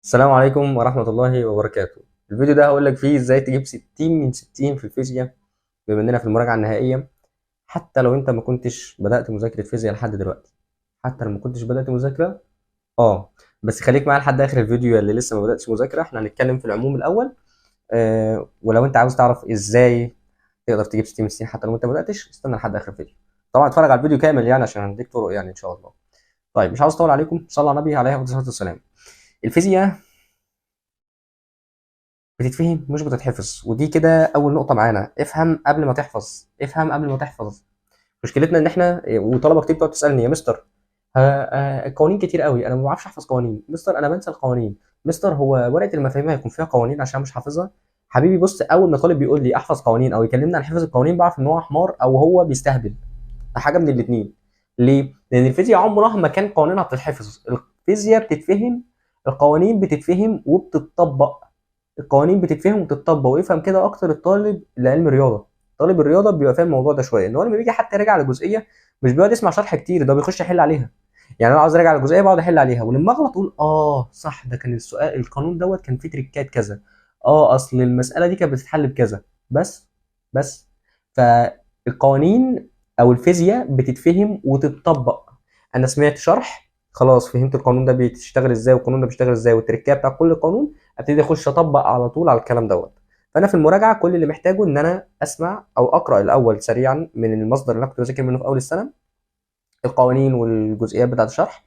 السلام عليكم ورحمة الله وبركاته. الفيديو ده هقول لك فيه ازاي تجيب 60 من 60 في الفيزياء، بما اننا في المراجعة النهائية. حتى لو انت ما كنتش بدأت مذاكرة فيزياء لحد دلوقتي، حتى لو ما كنتش بدأت مذاكرة، بس خليك معايا لحد اخر الفيديو اللي لسه ما بدأتش مذاكرة. احنا هنتكلم في العموم الاول، ولو انت عاوز تعرف ازاي تقدر تجيب 60 من 60 حتى لو انت ما بدأتش، استنى لحد اخر الفيديو. طبعا اتفرج على الفيديو كامل يعني عشان هنديك طرق يعني ان شاء الله. طيب مش عاوز اطول عليكم، صلى على النبي عليه الصلاة والسلام. الفيزياء بتتفهم مش بتتحفظ، ودي كده اول نقطة معانا. افهم قبل ما تحفظ، افهم قبل ما تحفظ. مشكلتنا ان احنا وطلبه كتير بتقعد تسالني يا مستر، القوانين كتير قوي، انا ما بعرفش احفظ قوانين، مستر انا بنسى القوانين، مستر هو ورقة المفاهيم هيكون فيها قوانين عشان مش حافظها. حبيبي بص، اول ما طالب بيقول لي احفظ قوانين او يكلمني عن حفظ القوانين بعرف ان هو حمار او هو بيستهبل، حاجة من الاثنين. ليه؟ لان الفيزياء عمرها ما كان قوانينها بتتحفظ، الفيزياء بتتفهم، القوانين بتتفهم وبتتطبق، القوانين بتتفهم وبتتطبق. ويفهم كده اكتر الطالب لعلم الرياضة، طالب الرياضة بيبقى فاهم الموضوع ده شوية، ان هو لما بيجي حتى يراجع على جزئية مش بيقعد يسمع شرح كتير، ده بيخش يحل عليها. يعني انا عاوز اراجع على جزئية بقعد احل عليها، ولما اغلط اقول صح ده كان السؤال، القانون دوت كان فيه تريكات كذا، اصل المسالة دي كانت بتتحل بكذا، بس. فالقوانين او الفيزياء بتتفهم وتتطبق. انا سمعت شرح خلاص فهمت القانون ده بيشتغل ازاي والقانون ده بيشتغل ازاي والتريكات بتاع كل قانون، ابتدي اخش اطبق على طول على الكلام دوت. فانا في المراجعة كل اللي محتاجه ان انا اسمع او اقرا الاول سريعا من المصدر اللي انا كنت بذاكر منه في اول السنة، القوانين والجزئيات بتاعه الشرح،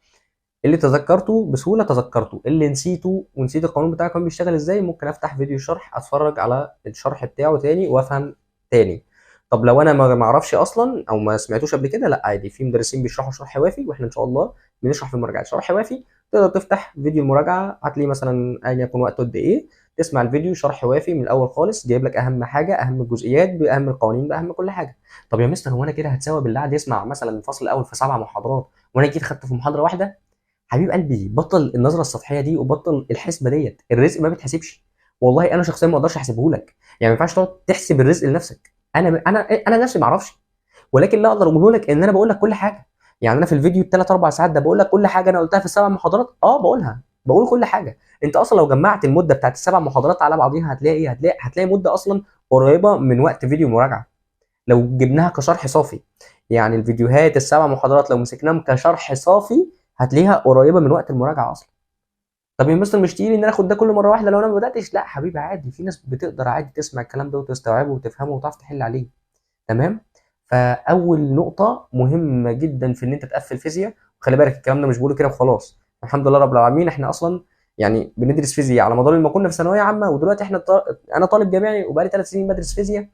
اللي تذكرته بسهولة تذكرته، اللي نسيته ونسيت القانون بتاعه كان بيشتغل ازاي ممكن افتح فيديو شرح اتفرج على الشرح بتاعه تاني وافهم تاني. طب لو انا ما اعرفش اصلا او ما سمعتوش قبل كده، لا عادي، في مدرسين بيشرحوا شرح وافي، واحنا ان شاء الله بنشرح في المراجعة شرح وافي. تقدر تفتح فيديو المراجعة، هتلاقيه مثلا ايا يكن وقته قد ايه، تسمع الفيديو شرح وافي من الاول خالص، جايب لك اهم حاجة، اهم الجزئيات، باهم القوانين، باهم كل حاجة. طب يا مستر هو انا كده هتساوي بالله قاعد يسمع مثلا الفصل الاول في 7 محاضرات وانا جيت خدته في محاضرة واحدة؟ حبيب قلبي بطل النظرة السطحية دي وبطل الحسبة ديت، الرزق ما بيتحسبش. والله انا شخصيا ما اقدرش احسبه لك، يعني ما ينفعش تقعد تحسب الرزق لنفسك. انا نفسي ما اعرفش، ولكن لا اقدر اقوله لك ان انا بقول لك كل حاجة. يعني انا في الفيديو الثلاث اربع ساعات ده بقول لك كل حاجة انا قلتها في ال7 محاضرات، بقولها، بقول كل حاجة. انت اصلا لو جمعت المدة بتاعت ال7 محاضرات على بعضيها هتلاقي ايه؟ هتلاقي مده اصلا قريبه من وقت فيديو مراجعه لو جبناها كشرح صافي. يعني الفيديوهات ال7 محاضرات لو مسكناهم كشرح صافي هتلاقيها قريبه من وقت المراجعة اصلا. طب يا مستر مش تقيل ان انا اخد ده كله مرة واحدة لو انا ما بداتش؟ لا حبيبي عادي، في ناس بتقدر عادي تسمع الكلام ده وتستوعبه وتفهمه وتعرف تحل عليه. تمام؟ فاول نقطة مهمة جدا في ان انت تقفل فيزياء، وخلي بالك الكلام ده مش بقوله كده وخلاص، الحمد لله رب العالمين احنا اصلا يعني بندرس فيزياء على مدار ما كنا في ثانوية عامة، ودلوقتي احنا انا طالب جامعي وبقالي 3 سنين بدرس فيزياء،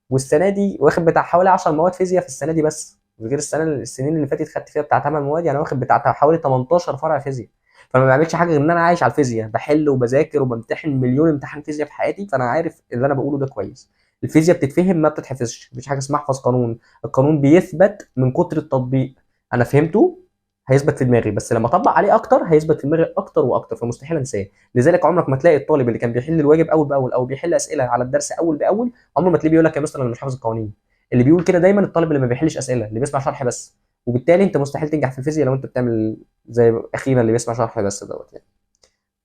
والسنة دي واخد بتاع حوالي 10 مواد فيزياء في السنة دي بس، غير السنين اللي فاتت خدت فيها بتاع 8 مواد، يعني واخد بتاع حوالي 18 فرع فيزياء. فما بعملش حاجة غير ان انا عايش على الفيزياء، بحل وبذاكر وبمتحن مليون امتحان فيزياء في حياتي، فانا عارف اللي انا بقوله ده كويس. الفيزياء بتتفهم ما بتتحفظش، مفيش حاجة اسمها احفظ قانون، القانون بيثبت من كتر التطبيق. انا فهمته هيثبت في دماغي، بس لما اطبق عليه اكتر هيثبت في دماغي اكتر واكتر، فمستحيل انساه. لذلك عمرك ما تلاقي الطالب اللي كان بيحل الواجب اول باول او بيحل اسئلة على الدرس اول باول، عمره ما تلاقيه بيقول لك يا مستر انا مش حافظ القوانين. اللي بيقول كده دايما الطالب اللي ما بيحلش اسئلة، اللي بيسمع شرح بس. وبالتالي انت مستحيل تنجح في الفيزياء لو انت بتعمل زي اخينا اللي بيسمع شرح بس دوت يعني.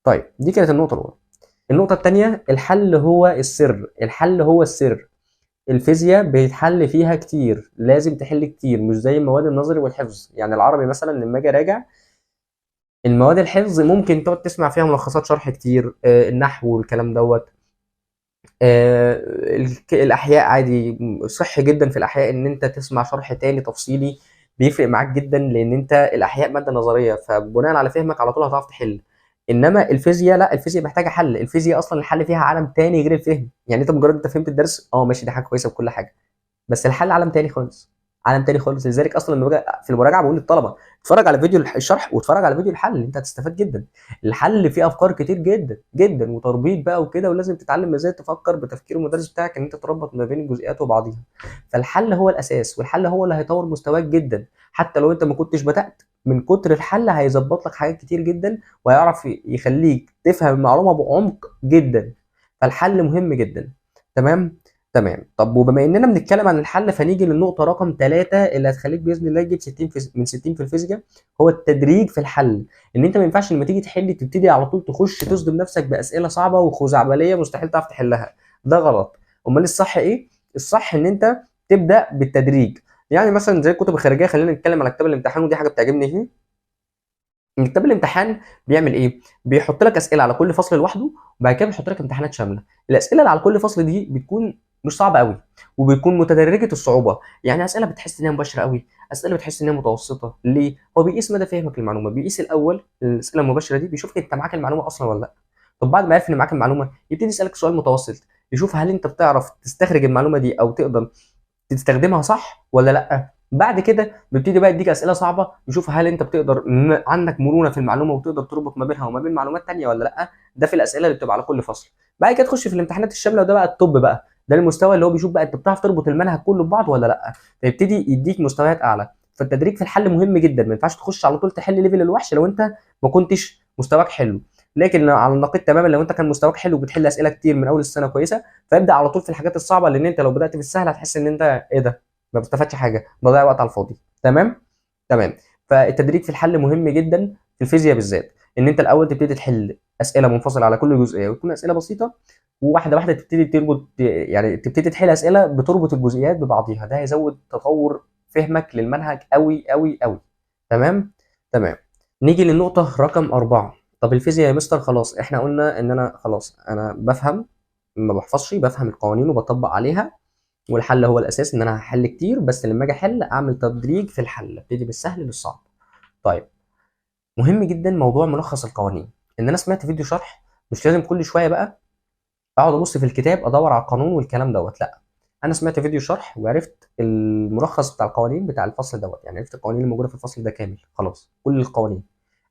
طيب دي كانت النقطة الاولى. النقطة الثانية، الحل هو السر، الحل هو السر. الفيزياء بيتحل فيها كتير، لازم تحل كتير، مش زي المواد النظري والحفظ. يعني العربي مثلا لما اجي اراجع المواد الحفظ ممكن تقعد تسمع فيها ملخصات شرح كتير، النحو والكلام دوت، الاحياء عادي، صح جدا في الاحياء ان انت تسمع شرح تاني تفصيلي، بيفرق معاك جدا، لان انت الاحياء مادة نظرية، فبناء على فهمك على طول هتعرف تحل. انما الفيزياء لا، الفيزياء محتاجه حل، الفيزياء اصلا الحل فيها عالم تاني غير الفهم. يعني انت مجرد انت فهمت الدرس ماشي، دي حاجة كويسة وكل حاجة، بس الحل عالم تاني خالص، عالم تاني خالص. لذلك اصلا لما باجي في المراجعة بقول للطلبة اتفرج على فيديو الشرح واتفرج على فيديو الحل، انت هتستفاد جدا. الحل فيه افكار كتير جدا جدا وتربيط بقى وكده، ولازم تتعلم ازاي تفكر بتفكير المدرس بتاعك، ان انت تربط ما بين الجزئيات وبعضيها. فالحل هو الاساس، والحل هو اللي هيطور مستواك جدا، حتى لو انت ما كنتش بدات، من كتر الحل هيظبط لك حاجات كتير جدا، وهيعرف يخليك تفهم المعلومة بعمق جدا. فالحل مهم جدا. تمام؟ تمام. طب وبما اننا بنتكلم عن الحل، فنيجي للنقطة رقم 3 اللي هتخليك باذن الله تجيب 60 من 60 في الفيزياء، هو التدريج في الحل. ان انت ما ينفعش لما تيجي تحل تبتدي على طول تخش تصدم نفسك باسئلة صعبة وخزعبليه مستحيل تعرف تحلها، ده غلط. امال الصح ايه؟ الصح ان انت تبدا بالتدريج. يعني مثلا زي الكتب الخارجية، خلينا نتكلم على كتاب الامتحان، ودي حاجة بتعجبني فيه. ان كتاب الامتحان بيعمل ايه؟ بيحط لك اسئلة على كل فصل لوحده، وبعد كده بيحط لك امتحانات شاملة. الاسئلة اللي على كل فصل دي بتكون مش صعبة قوي، وبيكون متدرجه الصعوبة. يعني اسئلة بتحس انها مباشرة قوي، اسئلة بتحس انها متوسطه. ليه؟ هو بيقيس مدى فهمك للمعلومة. بيقيس الاول الاسئلة المباشرة دي، بيشوف انت معاك المعلومة اصلا ولا لا. طب بعد ما عرف ان معاك المعلومة، يبتدي يسالك سؤال متوسط، يشوف هل انت بتعرف تستخرج المعلومة دي او تقدر تستخدمها صح ولا لا. بعد كده بيبتدي بقى يديك اسئلة صعبة، يشوف هل انت بتقدر عندك مرونة في المعلومة وتقدر تربط ما بينها وما بين معلومات تانية ولا لا. ده في الاسئلة اللي بتبقى على كل فصل. بعد كده تخش في الامتحانات الشاملة، وده بقى التوب بقى، ده المستوى اللي هو بيشوف بقى انت بتعرف تربط المنهج كله ببعض ولا لا، فيبتدي يديك مستويات اعلى. فالتدريج في الحل مهم جدا، ما ينفعش تخش على طول تحل level الوحش لو انت ما كنتش مستواك حلو. لكن على النقيض تماما، لو انت كان مستواك حلو وبتحل اسئلة كتير من اول السنة كويسة، فابدا على طول في الحاجات الصعبة، لان انت لو بدات في السهل هتحس ان انت ايه ده، ما بتستفادش حاجة، بضيع وقت على الفاضي. تمام؟ تمام. فالتدريج في الحل مهم جدا في الفيزياء بالذات، ان انت الاول تبتدي تحل اسئلة منفصلة على كل جزئية، وتكون اسئلة بسيطة، وواحدة واحدة تبتدي تربط، يعني تبتدي تحل اسئلة بتربط الجزئيات ببعضيها. ده هيزود تطور فهمك للمنهج قوي قوي قوي. تمام؟ تمام. نيجي للنقطة رقم 4. طب الفيزياء يا مستر، خلاص احنا قلنا ان انا خلاص انا بفهم، ما بحفظش، بفهم القوانين وبطبق عليها، والحل هو الاساس، ان انا هحل كتير، بس لما اجي احل اعمل تدريج في الحل، ابتدي بالسهل للصعب. طيب مهم جدا موضوع ملخص القوانين. ان انا سمعت فيديو شرح، مش لازم كل شوية بقى اقعد ابص في الكتاب ادور على القانون والكلام دوت، لا، انا سمعت فيديو شرح وعرفت الملخص بتاع القوانين بتاع الفصل دوت، يعني عرفت القوانين اللي موجودة في الفصل ده كامل، خلاص كل القوانين.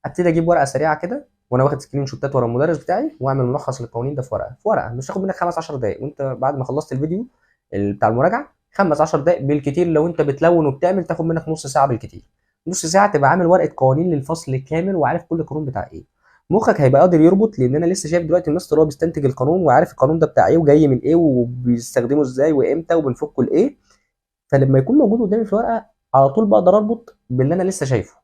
ابتدي اجيب ورقة سريعة كده وانا واخد screenshot ات ورا المدرس بتاعي، واعمل ملخص للقوانين ده في ورقة، في ورقة مش هاخد منك 5-10 دقائق، وانت بعد ما خلصت الفيديو بتاع المراجعة 5-10 دقائق بالكتير، لو انت بتلون وبتعمل تاخد منك نص ساعة بالكتير. نص ساعة تبقى عامل ورقة قوانين للفصل كامل وعارف كل قانون بتاع ايه. مخك هيبقى قادر يربط، لان انا لسه شايف دلوقتي المستر هو بيستنتج القانون وعارف القانون ده بتاع ايه وجاي من ايه وبيستخدمه ازاي وامتى وبنفكه لايه. فلما يكون موجود قدامي في الورقة على طول بقدر اربط باللي انا لسه شايفه.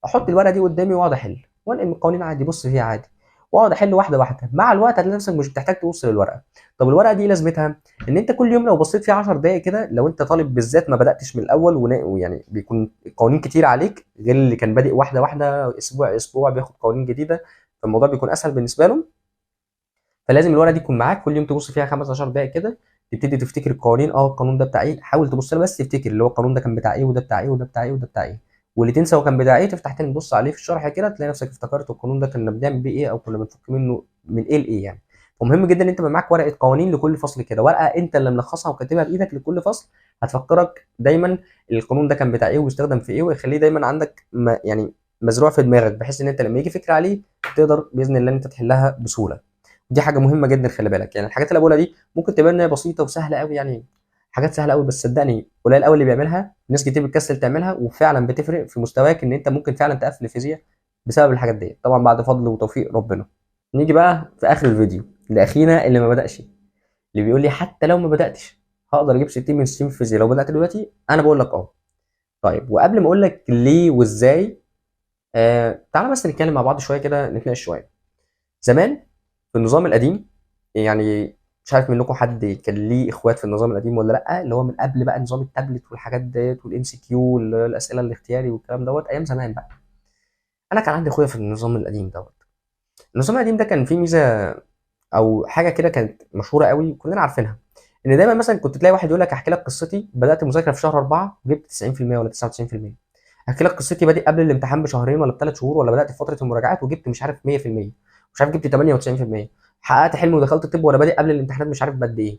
احط الورقة دي قدامي واقعد احل، وانقل من القوانين عادي، بص فيها عادي، واقعد احل واحدة واحدة. مع الوقت هتلاقي نفسك مش بتحتاج تبص للورقه. طب الورقة دي لازمتها ان انت كل يوم لو بصيت فيها 10 دقائق كده، لو انت طالب بالذات ما بداتش من الاول ويعني بيكون القوانين كتير عليك، غير اللي كان بادئ واحدة واحدة اسبوع اسبوع بياخد قوانين جديدة، فالموضوع بيكون اسهل بالنسبة له. فلازم الورقة دي تكون معاك كل يوم تبص فيها 15 دقيقة كده، تبتدي تفتكر القوانين. القانون ده بتاع ايه، حاول تبص له بس تفتكر اللي هو القانون ده كان بتاع ايه وده بتاع ايه وده بتاع ايه وده بتاع ايه، واللي تنسى هو كان بتاع ايه تفتح تاني تبص عليه في الشرح كده، تلاقي نفسك افتكرت القانون ده كنا بنعمل بيه ايه او كنا بنفك منه من ايه لايه يعني. فمهم جدا ان انت يبقى معاك ورقة قوانين لكل فصل كده، ورقة انت اللي ملخصها وكاتبها بايدك لكل فصل، هتفكرك دايما القانون ده كان بتاع ايه وبيستخدم في ايه، ويخليه دايما عندك يعني مزروع في دماغك، بحيث ان انت لما يجي فكرة عليه تقدر باذن الله ان انت تحلها بسهولة. دي حاجة مهمة جدا، خلي بالك. يعني الحاجات اللي بقولها دي ممكن تبان انها بسيطة وسهلة قوي، يعني حاجات سهلة قوي، بس صدقني قليل قوي اللي بيعملها، ناس كتير بتكسل تعملها، وفعلا بتفرق في مستواك ان انت ممكن فعلا تقفل الفيزياء بسبب الحاجات دي، طبعا بعد فضل وتوفيق ربنا. نيجي بقى في اخر الفيديو لاخينا اللي ما بداش، اللي بيقول لي حتى لو ما بداتش هقدر اجيب 60 من 60 في الفيزياء لو بدات دلوقتي. انا بقول لك طيب، وقبل ما اقول لك ليه وازاي، تعالى بس نتكلم مع بعض شوية كده، نتناقش شوية. زمان في النظام القديم، يعني مش عارف منكم حد كان ليه اخوات في النظام القديم ولا لا، اللي هو من قبل بقى نظام التابلت والحاجات ديت وال MCQ والاسئلة الاختياري والكلام دوت، ايام زمان بقى. انا كان عندي اخويا في النظام القديم دوت. النظام القديم ده كان فيه ميزة او حاجة كده كانت مشهورة قوي كلنا عارفينها، ان دايما مثلا كنت تلاقي واحد يقول لك احكي لك قصتي، بدات مذاكرة في شهر 4 وجبت 90% ولا 99%. احكي لك قصتي بادئ قبل الامتحان بشهرين ولا بثلاث شهور، ولا بدات في فترة المراجعات وجبت مش عارف 100%، مش عارف جبت 98%، حققت حلمي ودخلت الطب وانا بادئ قبل الامتحانات مش عارف بقد ايه.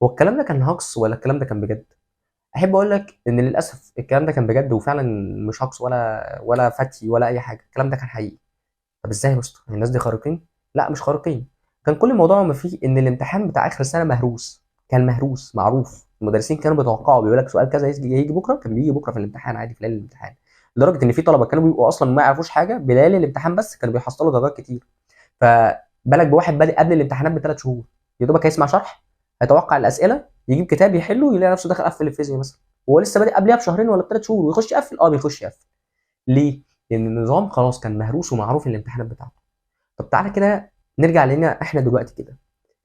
هو الكلام ده كان هجص ولا الكلام ده كان بجد؟ احب اقول لك ان للاسف الكلام ده كان بجد، وفعلا مش هجص ولا فتي ولا اي حاجة، الكلام ده كان حقيقي. طب ازاي يا اسطى؟ الناس دي خارقين؟ لا مش خارقين، كان كل الموضوع ما فيه ان الامتحان بتاع اخر السنة مهروس، كان مهروس معروف، المدرسين كانوا بيتوقعوا، بيقول لك سؤال كذا هيجي بكره، كان بيجي بكره في الامتحان عادي في ليالي الامتحان، لدرجة ان في طلبه كانوا بيبقوا اصلا ما يعرفوش حاجة بليالي الامتحان، بس كانوا بيحصلوا درجات كتير. فبالك بواحد بادئ قبل الامتحانات بثلاث شهور، يا دوبك هيسمع شرح، هيتوقع الاسئلة، يجيب كتاب يحله يلاقي نفسه داخل قفل الفيزياء مثلا، وهو لسه بادئ قبلها بشهرين ولا بثلاث شهور، ويخش يقفل. بيخش يقفل ليه؟ لان النظام خلاص كان مهروس ومعروف الامتحانات بتاعته. طب تعالى كده نرجع لنا احنا دلوقتي كده،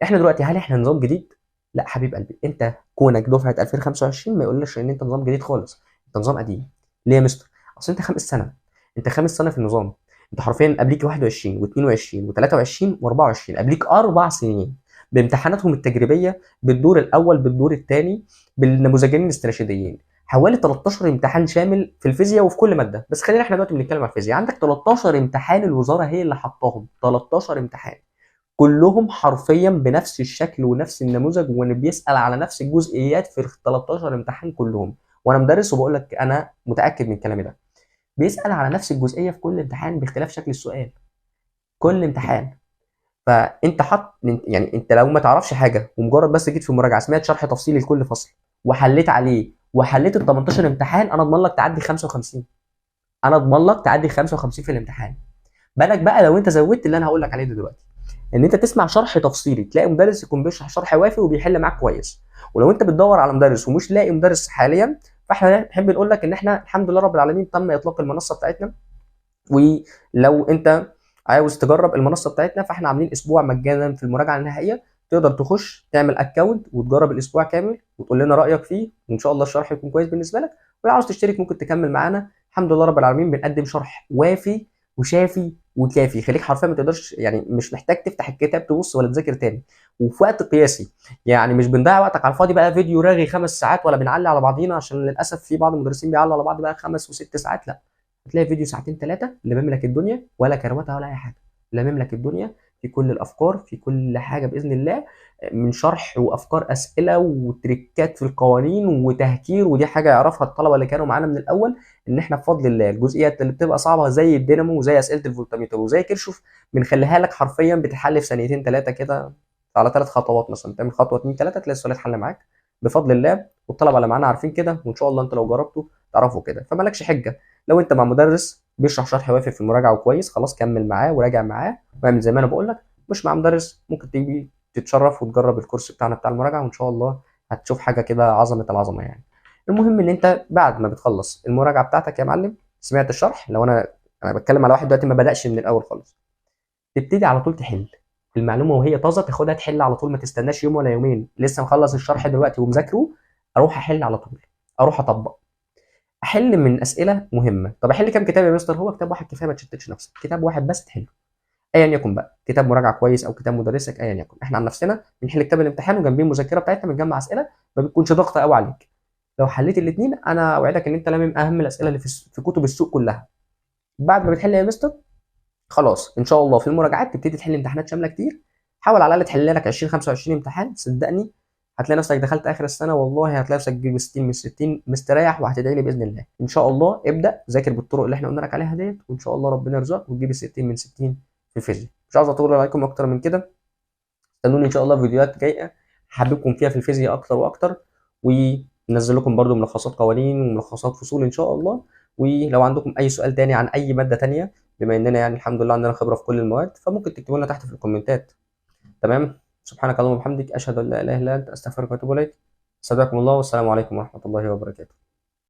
احنا دلوقتي هل احنا نظام جديد؟ لا حبيب قلبي، انت كونك دفعه 2025 ما يقولكش ان انت نظام جديد خالص، انت نظام قديم. ليه يا مستر؟ اصل انت خامس سنة، انت خامس سنة في النظام، انت حرفيا قبليك 21 و22 و23 و24، قبليك 4 سنين بامتحاناتهم التجريبية، بالدور الاول بالدور الثاني بالنموذجين الاسترشاديين، حوالي 13 امتحان شامل في الفيزياء وفي كل مادة، بس خلينا احنا دلوقتي بنتكلم على الفيزياء. عندك 13 امتحان الوزارة هي اللي حطاهم، 13 امتحان كلهم حرفيا بنفس الشكل ونفس النموذج، وان بيسال على نفس الجزئيات في ال 13 امتحان كلهم. وانا مدرس وبقول لك انا متاكد من كلامي ده، بيسال على نفس الجزئية في كل امتحان باختلاف شكل السؤال كل امتحان. فانت حط يعني انت لو ما تعرفش حاجة ومجرد بس جيت في المراجعة سمعت شرح تفصيلي لكل فصل وحليت عليه وحليت ال 18 امتحان، انا اضمن لك تعدي 55، انا اضمن لك تعدي 55 في الامتحان. بالك بقى لو انت زودت اللي انا هقول لك عليه ده دلوقتي، ان انت تسمع شرح تفصيلي، تلاقي مدرس يكون بيشرح شرح وافي وبيحل معاك كويس. ولو انت بتدور على مدرس ومش لاقي مدرس حاليا، فاحنا نحب نقول لك ان احنا الحمد لله رب العالمين تم اطلاق المنصة بتاعتنا. ولو انت عاوز تجرب المنصة بتاعتنا، فاحنا عاملين اسبوع مجانا في المراجعة النهائية، تقدر تخش تعمل account وتجرب الاسبوع كامل وتقول لنا رايك فيه، وان شاء الله الشرح يكون كويس بالنسبة لك. ولو عاوز تشترك ممكن تكمل معانا. الحمد لله رب العالمين بنقدم شرح وافي وشافي وكافي، خليك حرفيا ما تقدرش، يعني مش محتاج تفتح الكتاب تبص ولا تذاكر تاني، وفي وقت قياسي، يعني مش بنضيع وقتك على الفاضي بقى فيديو راغي 5 ساعات ولا بنعلي على بعضينا، عشان للاسف في بعض المدرسين بيعلوا على بعض بقى 5 و6 ساعات. لا، هتلاقي فيديو ساعتين 3 لمم لك الدنيا، ولا كروته ولا اي حاجة، لمم لك الدنيا في كل الافكار في كل حاجة باذن الله، من شرح وافكار اسئلة وتريكات في القوانين وتهكير. ودي حاجة يعرفها الطلبة اللي كانوا معانا من الاول، ان احنا بفضل الله الجزئيات اللي بتبقى صعبة زي الدينامو وزي اسئلة الفولتميتر وزي كيرشوف بنخليها لك حرفيا بتتحل في ثانيتين 3 كده، على 3 خطوات مثلا، تعمل خطوة 2 3 تلاقي السؤال اتحل معاك بفضل الله. والطلبة اللي معانا عارفين كده، وان شاء الله انت لو جربته تعرفوا كده، فمالكش حجه. لو انت مع مدرس بيشرح شرح وافي في المراجعة وكويس، خلاص كمل معاه وراجع معاه واعمل زي ما انا بقول لك. مش مع مدرس، ممكن تيجي تتشرف وتجرب الكورس بتاعنا بتاع المراجعة، وان شاء الله هتشوف حاجة كده عظمه العظمة يعني. المهم ان انت بعد ما بتخلص المراجعة بتاعتك يا معلم، سمعت الشرح، لو انا بتكلم على واحد دلوقتي ما بداش من الاول خالص، تبتدي على طول تحل المعلومة وهي طازة، تاخدها تحل على طول، ما تستناش يوم ولا يومين. لسه مخلص الشرح دلوقتي ومذاكره، اروح احل على طول، اروح اطبق، احل من اسئلة مهمة. طب احل كام كتاب يا مستر؟ هو كتاب واحد كفاية، ما تشتتش نفسك، كتاب واحد بس تحله، ايا يكن بقى، كتاب مراجعه كويس او كتاب مدرسك ايا يكن. احنا عن نفسنا بنحل كتاب الامتحان وجنبيه المذكرة بتاعتنا، بنجمع اسئلة، ما بتكونش ضغطه قوي عليك. لو حليت الاثنين انا اوعدك ان انت لامم اهم الاسئلة اللي في كتب السوق كلها. بعد ما بتحل يا مستر خلاص ان شاء الله في المراجعات تبتدي تحل امتحانات شاملة كتير. حاول على الاقل تحل لك 20 25 امتحان، صدقني هتلاقي نفسك دخلت اخر السنة والله هتلاقي نفسك تجيب 60 من 60 مستريح، وهتدعي لي باذن الله. ان شاء الله ابدا ذاكر بالطرق اللي احنا قلنا لك عليها ديت، وان شاء الله ربنا يرزقك وتجيب 60 من 60 في الفيزياء. مش عاوز اطول عليكم اكتر من كده، استنوني ان شاء الله في فيديوهات جاية حاببكم فيها في الفيزياء اكتر واكتر، وننزل لكم برده ملخصات قوانين وملخصات فصول ان شاء الله. ولو عندكم اي سؤال تاني عن اي مادة تانية، بما اننا يعني الحمد لله عندنا خبره في كل المواد، فممكن تكتبوا لنا تحت في الكومنتات. تمام، سبحانك اللهم وبحمدك، اشهد ان لا اله الا انت، استغفرك واتوب اليك. استودعكم الله، والسلام عليكم ورحمة الله وبركاته.